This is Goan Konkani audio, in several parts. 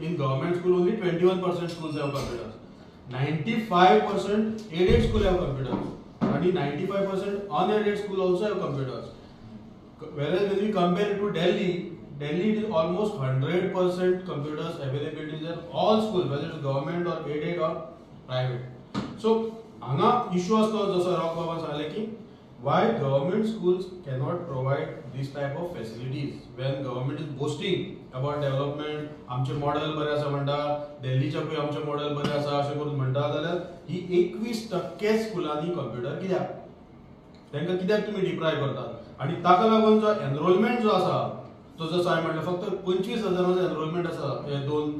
In government school only 21% schools have computers, 95% aided school have computers आणि 95% unaided school also have computers. Whereas when we compare to Delhi, Delhi it is almost 100% computers availability in all schools, whether it's government or aided or private. So हांगा इशू आसतो, जसो रॉक बाबान सांगलें की why government schools cannot provide this type of facilities when government is boasting about development. आमचे मॉडेल बरें आसा म्हणटा, दिल्लीच्याकूय आमचें मॉडेल बरें आसा अशें करून म्हणटा, जाल्यार ही 21% स्कुलांनी कंप्युटर कित्याक, तांकां कित्याक तुमी डिप्रायव करतात? आनी ताका लागून जो एनरोलमेंट जो आसा तो, जसो हांवें म्हटलें, फक्त 25 हजाराचो एनरोलमेंट आसा हे दोन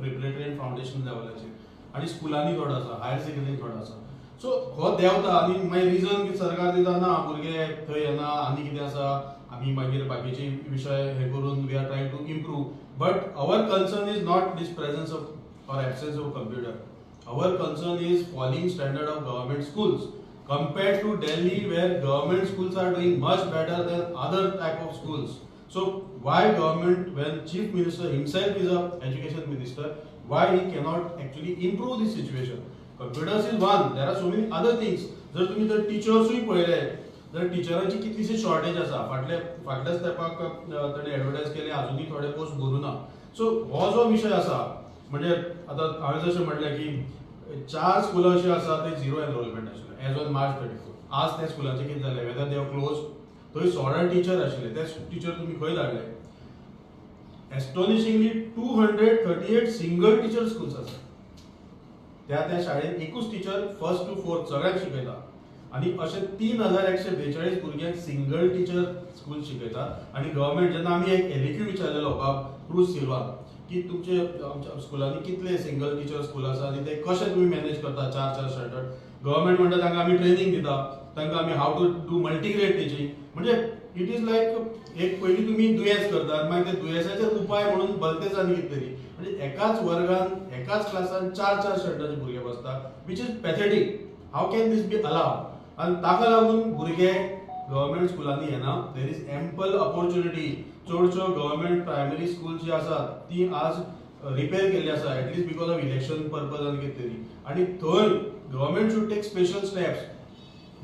प्रिपरेटरी आनी फावंडेशन लेवलाचेर आनी स्कुलांनी थोडो आसा, हायर सेकंडरी थोडो आसा. सो हो देंवता आनी मागीर रिजन की सरकार दिता, ना भुरगे थंय येना आनी कितें आसा, आमी मागीर बाकीचे विशय हे करून we are trying to improve. But our concern is not this presence of or absence of computer. Our concern is falling standard of government schools compared to Delhi, where government schools are doing much better than other type of schools. So why government, when chief minister himself is a education minister, why he cannot actually improve this situation? Computers is one, there are so many other things. जर तुम्ही जर टिचर्सूय पळयले जर टिचरांची कितलीशी शॉर्टेज आसा. फाटले फाटल्याच तेंपाक ताणें एडवर्टायज केले, अजुनूय थोडे पोस्ट भरूं ना. सो हो जो विशय आसा, म्हणजे आतां हांवें जशें म्हटलें की चार स्कुलां अशीं आसा थंय झिरो एनरोलमेंट आशिल्लें एज ऑन मार्च 34. आज त्या स्कुलाचें कितें जालें? Whether they close? थंय 16 टिचर आशिल्ले, ते टिचर तुमी खंय धाडले? Astonishingly, 238 single teacher schools आसा. त्या त्या शाळेत एकूच टिचर फर्स्ट टू फोर्थ सगळ्यांक शिकयता आनी अशे 3142 भुरग्यांक सिंगल टिचर स्कूल शिकयता. आनी गव्हर्मेंट, जेन्ना आमी एक एलएक्यू विचारलेलो बाब क्रूज सिल्वा की तुमचे आमच्या स्कुलांनी कितले सिंगल टिचर स्कूल आसा आनी ते कशे तुमी मॅनेज करता चार चार स्टँडर्ड, गव्हर्मेंट म्हणटा तांकां आमी ट्रेनींग दिता, तांकां आमी how to do multigrade teaching. म्हणजे it is लायक एक पयलीं तुमी दुयेंस करतात, मागीर ते दुयेंसाचेर उपाय म्हणून भलतेच आनी कितें तरी. म्हणजे एकाच वर्गान, एकाच क्लासान चार चार स्टँडर्डाचे भुरगे बसता, which is pathetic. How can this be allowed? आनी ताका लागून भुरगे गव्हर्मेंट स्कुलांनी येना. There is ample opportunity. चडश्यो गव्हर्मेंट प्रायमरी स्कूल जी आसात ती आज रिपेर केल्ली आसा, at least because of election purpose आनी कितें तरी, आनी थंय government should take special steps.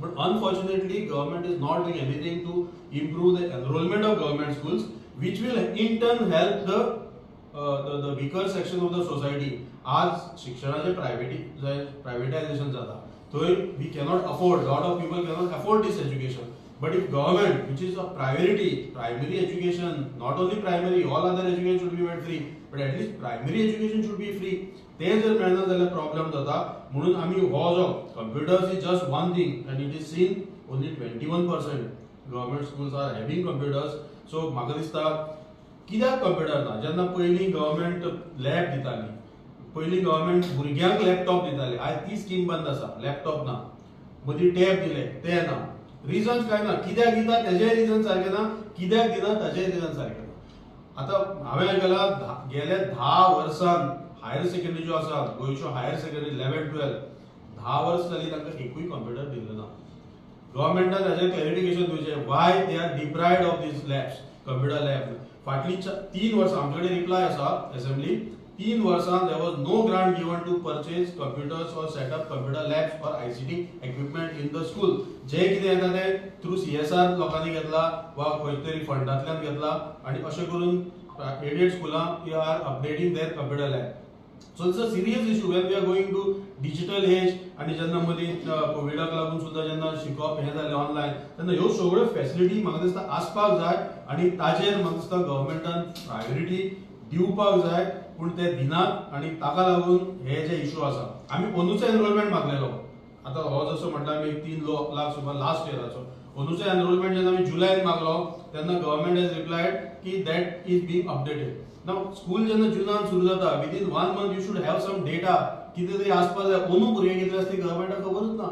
But unfortunately, government is not doing anything to improve the enrollment of government schools, which will in turn help the weaker section of the society. आज शिक्षणाचे प्रायव्हेटायझेशन जाता थंय we cannot afford, lot of people cannot afford this education. But if government, which is a priority, primary education, not only primary, all other education should be made free, but at least primary education should be free. ते जर मेळना जाल्यार प्रॉब्लेम जाता. म्हणून आमी हो जो computers is just one thing and it is seen only 21% government schools are having computers. So म्हाका दिसता कित्याक कंप्युटर ना, जेन्ना पयलीं गव्हर्मेंट लॅब दिताली, पयलीं गव्हर्मेंट भुरग्यांक लॅपटॉप दिताले, आयज ती स्कीम बंद आसा. लॅपटॉप ना, मदीं टॅब दिले ते ना, रिजन्स काय ना. कित्याक दिता तेजेय रिजन सारकें ना, कित्याक दिना ताजेय रिजन सारकें ना. आतां हांवें आयकलां, गेल्या 10 वर्सान हायर सेकंडरी ज्यो आसा गोंयच्यो, हायर सेकंडरी 11 12, 10 वर्स जालीं तांकां एकूय कंप्युटर दिल्लो ना. गव्हर्मेंटान ताजेर क्लॅरिफिकेशन दिवचें, why they are deprived of these labs, computer lab. फाटलीं 3 वर्सां आमचे कडेन रिप्लाय आसा एसेंब्ली, 3 वर्सां there was no grant given to purchase computers or set up computer labs or ICT equipment in the school. जे कितें येता ते थ्रू सीएसआर लोकांनी घेतला वा खंय तरी फंडांतल्यान घेतला आनी अशें करून एडेड स्कुलां are updating their computer lab. So it's a serious issue when we are going to digital age. आनी जेन्ना मदीं कोविडाक लागून सुद्दां जेन्ना शिकप हें जालें ऑनलायन, तेन्ना ह्यो सगळ्यो फॅसिलिटी म्हाका दिसता आसपाक जाय आनी ताजेर म्हाका दिसता गव्हर्मेंटान प्रायोरिटी दिवपाक जाय, पूण ते दिनात आनी ताका लागून हे जे इशू आसा. आमी अंदूचो एनरोलमेंट मागलेलो. आतां हो जसो म्हणटा आमी 3 लाख सुमार लास्ट इयराचो, अंदूचो एनरोलमेंट जेन्ना आमी जुलयान मागलो तेन्ना गव्हर्मेंट हॅज रिप्लायड की that is being updated. Now school जेन्ना जुनान सुरू जाता, within one month you should have some data. कितें तरी आसपाक जाय. अंदू भुरगे कितले आसता गव्हर्मेंटाक खबरूच ना.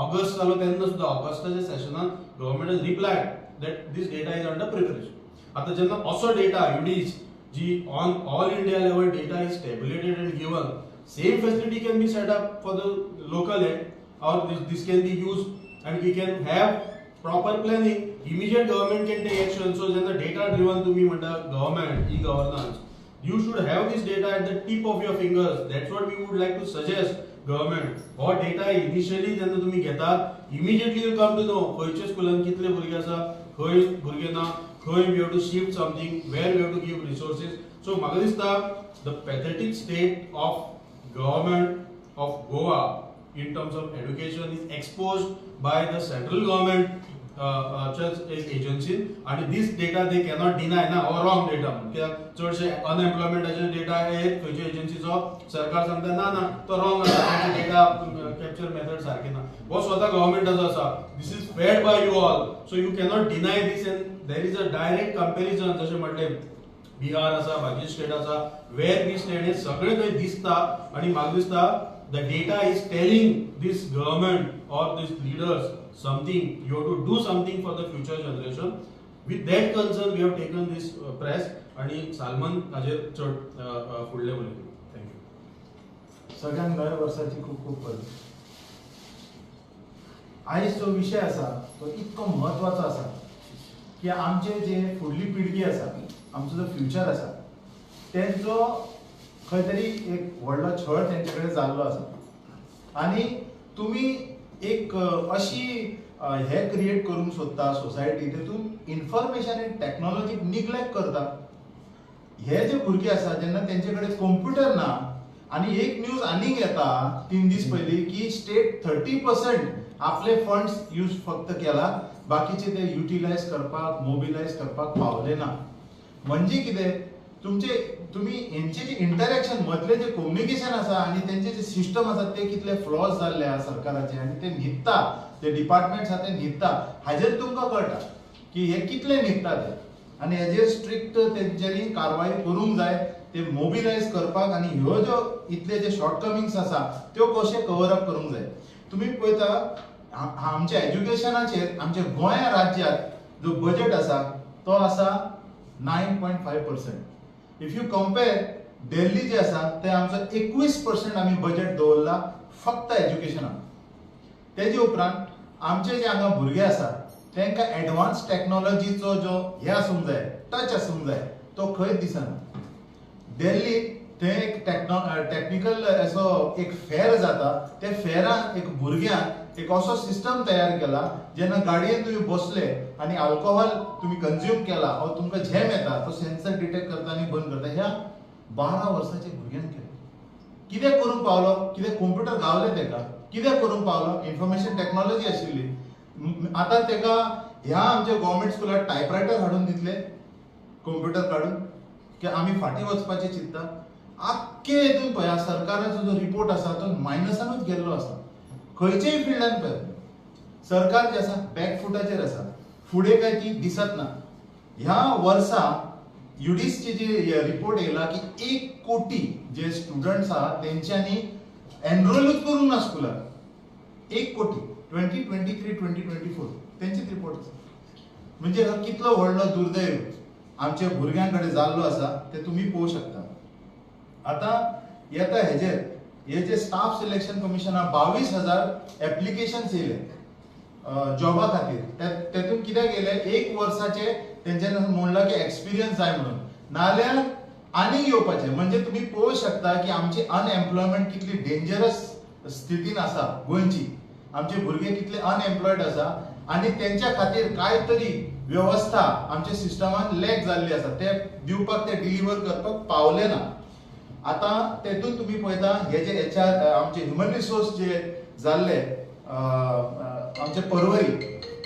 ऑगस्ट जालो तेन्ना सुद्दां ऑगस्टाच्या सेशनान government has replied that this data is under preparation. आतां जेन्ना असो data UDISE ji on all India level data is tabulated and given, same facility can be set up for the local head or this can be used and we can have proper planning. Immediate government can take action. So जेन्ना data driven तुम्ही म्हणटा, government, e governance, You should have this data at the tip of your fingers. That's what we would like to suggest government. हो डेटा इनिशियली जेन्ना तुमी घेतात, immediately you come to know खंयच्या स्कुलान कितले भुरगे आसा, खंय भुरगे ना, खंय we have to shift something, where we have to give resources. So म्हाका दिसता the pathetic state of government of Goa in terms of education is exposed by the central government एक एजन्सी आणि this data they cannot deny ना हो रॉंग डेटा म्हणून, कित्याक चडशे अनएम्प्लॉयमेंटाचे डेटा हे खंयच्या एजन्सीचो सरकार सांगता ना ना तो रॉंग आसा, डेटा कॅप्चर मेथड सारके ना. हो स्वता गव्हर्मेंटाचो आसा. This is fed by you all, so you cannot deny this. And there is a direct comparison, जशें म्हटलें बिहार आसा, बाकी स्टेट आसा, वेर we stand हे सगळे थंय दिसता. आनी म्हाका दिसता the data is telling this government or these leaders something. You have to do something for the future generation. With that concern we have taken this press. आणि सालमन हाजेर चड फुडले उलयतले. Thank you. सगळ्यांक नव्या वर्साची खूब खूब परबीं. आयज जो विशय आसा तो इतको म्हत्वाचो आसा की आमचे जे फुडली पिळगी आसा, आमचो जो फ्युचर आसा, तेंचो खंय तरी एक व्हडलो छळ तेंचे कडेन जाल्लो आसा. आनी तुमी एक अशी हे क्रिएट करूंक सोदता सोसायटी, तेतून इन्फॉर्मेशन आनी टॅक्नोलॉजीक निग्लेक्ट करता. हे जे भुरगे आसा जेन्ना तेंचे कडेन कंप्युटर ना, आनी एक न्यूज आनीक येता 3 दीस पयलीं की स्टेट 30% आपले फंड्स यूज फक्त केला, बाकीचे ते युटिलायज करपाक, मोबिलायज करपाक पावले ना. म्हणजे कितें, तुमचे तुमी हेंचे जे इंटरेक्शन मदले जे कम्युनिकेशन आसा आनी तेंचे जे सिस्टम आसा ते कितले फ्लॉज जाल्ले आसा सरकाराचे, आनी ते न्हिदता, ते डिपार्टमेंट्स आसा ते न्हिदता, हाजेर तुमकां कळटा की हे कितले न्हिदता ते. आनी हेजेर स्ट्रिक्ट तेंच्यांनी कारवाय करूंक जाय, ते मोबिलायज करपाक, आनी ह्यो ज्यो इतले जे शॉर्टकमिंग्स आसा त्यो कशे कवर अप करूंक जाय. तुमी पळयता आमच्या एज्युकेशनाचेर आमच्या गोंया राज्यात जो बजेट आसा तो आसा 9.5%. If you compare Delhi जे आसा ते आमचो 21% आमी बजेट दवरला फक्त एज्युकेशनाक. तेजे उपरांत आमचे जे हांगा भुरगे आसा तांकां एडवान्स टॅक्नोलॉजीचो जो हे आसूंक जाय, टच आसूंक जाय, तो खंयच दिसना. दिल्ली थंय एक टॅक्निकल असो एक फेर जाता, त्या फेरान एक भुरग्यान एक असो सिस्टम तयार केला जेन्ना गाडयेन तुमी बसले आनी अल्कोहोल तुमी कंज्यूम केला वा तुमकां झेम येता, तो सेन्सर डिटेक्ट करता आनी बंद करता. ह्या 12 वर्साच्या भुरग्यान केलें. कितें करूंक पावलो? कितें कंप्युटर गावले तेका, कितें करूंक पावलो? इन्फॉर्मेशन टॅक्नोलॉजी आशिल्ली. आतां तेका ह्या आमच्या गव्हर्मेंट स्कुलार टायपरायटर हाडून दितले कंप्युटर काडून, की आमी फाटीं वचपाचें चिंत्ता. आख्खे हितून पळया सरकाराचो जो रिपोर्ट आसा तो मायनसानूच गेल्लो आसा. खंयचेय फिल्डान पळय सरकार जे आसा बॅक फुटाचेर आसा, फुडें काय ती दिसत ना. ह्या वर्सा युडीसची जी रिपोर्ट येयला की 1 कोटी जे स्टुडंट्स आहा तेंच्यांनी एनरोलूच करूंक ना स्कुलार. 1 कोटी 2023 2024 तेंचीच रिपोर्ट आसा. म्हणजे हो कितलो व्हडलो दुर्दैव आमच्या भुरग्यां कडेन जाल्लो आसा ते तुमी पळोवंक शकता. आतां येता हेजेर, हे जे स्टाफ सिलेक्शन कमिशना 22,000 एप्लिकेशन्स येयले जॉबा खातीर. तेतून कित्याक येयले, 1 वर्साचे तेंच्यांनी म्हणलां की एक्सपिरियन्स जाय म्हणून, नाल्यार आनीक येवपाचे. म्हणजे तुमी पळोवंक शकता की आमची अनएम्प्लॉयमेंट कितली डेंजरस स्थितीन आसा गोंयची, आमचे भुरगे कितले अनएम्प्लॉयड आसा आनी तेंच्या खातीर काय तरी वेवस्था आमच्या सिस्टमान लॅक जाल्ली आसा, ते दिवपाक, ते डिलिव्हर करपाक पावले ना. आतां तेतून तुमी पळयता हे जे एच आर आमचे ह्युमन रिसोर्स जे जाल्ले आमचे परवरी,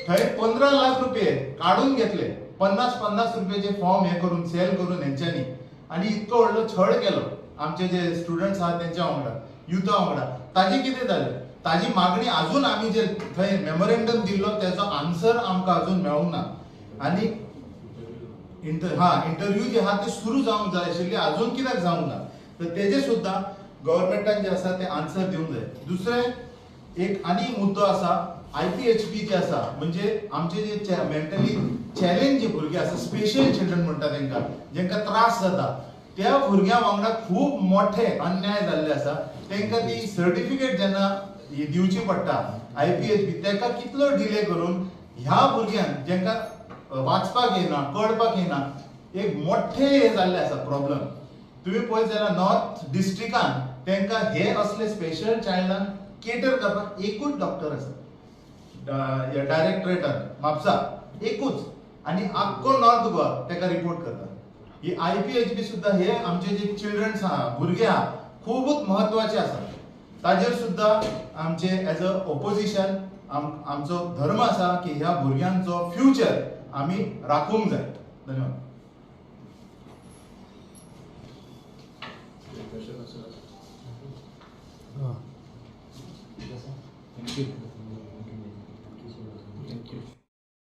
थंय 15 लाख रुपये काडून घेतले, 50-50 रुपयाचे फॉर्म हे करून सेल करून हेंच्यांनी, आनी इतको व्हडलो छळ केलो आमचे जे स्टुडंट्स आहा तेंच्या वांगडा, युथा वांगडा. ताजें कितें जालें, ताजी मागणी अजून आमी जे थंय मेमोरेंडम दिल्लो तेजो आन्सर आमकां अजून मेळूंक ना. आनी इंटरव्यू जे आहा ते सुरू जावंक जाय आशिल्ले, अजून कित्याक जावंक ना, तर तेजे सुद्दां गव्हर्मेंटान जे आसा ते आन्सर दिवंक जाय. दुसरें एक आनी मुद्दो आसा, IPHP जे आसा, म्हणजे आमचे जे मेंटली चॅलेंज जे भुरगे आसा, स्पेशल चिल्ड्रन म्हणटा तेंकां, जेंकां त्रास जाता, त्या भुरग्यां वांगडा खूब मोठे अन्याय जाल्ले आसा. तेंकां ती सर्टिफिकेट जेन्ना दिवची पडटा IPHP, तेका कितलो डिले करून ह्या भुरग्यांक जेंकां वाचपाक येना, कळपाक येना, एक मोठे हे जाल्ले आसा प्रॉब्लम. तुमी पळयत जाल्यार नॉर्थ डिस्ट्रिक्टान तांकां हे असले स्पेशल चायल्डांक केटर करपाक एकूच डॉक्टर आसा डायरेक्टरेटान म्हापसा, एकूच. आनी आख्खो नॉर्थ गोवा ताका रिपोर्ट करता. ही IPHB सुद्दां हे आमचे जे चिल्ड्रन्स आहा, भुरगे आहा, खुबूच म्हत्वाचे आसा. ताजेर सुद्दां आमचे एज अ ओपोजिशन आमचो धर्म आसा की ह्या भुरग्यांचो फ्युचर आमी राखूंक जाय. धन्यवाद.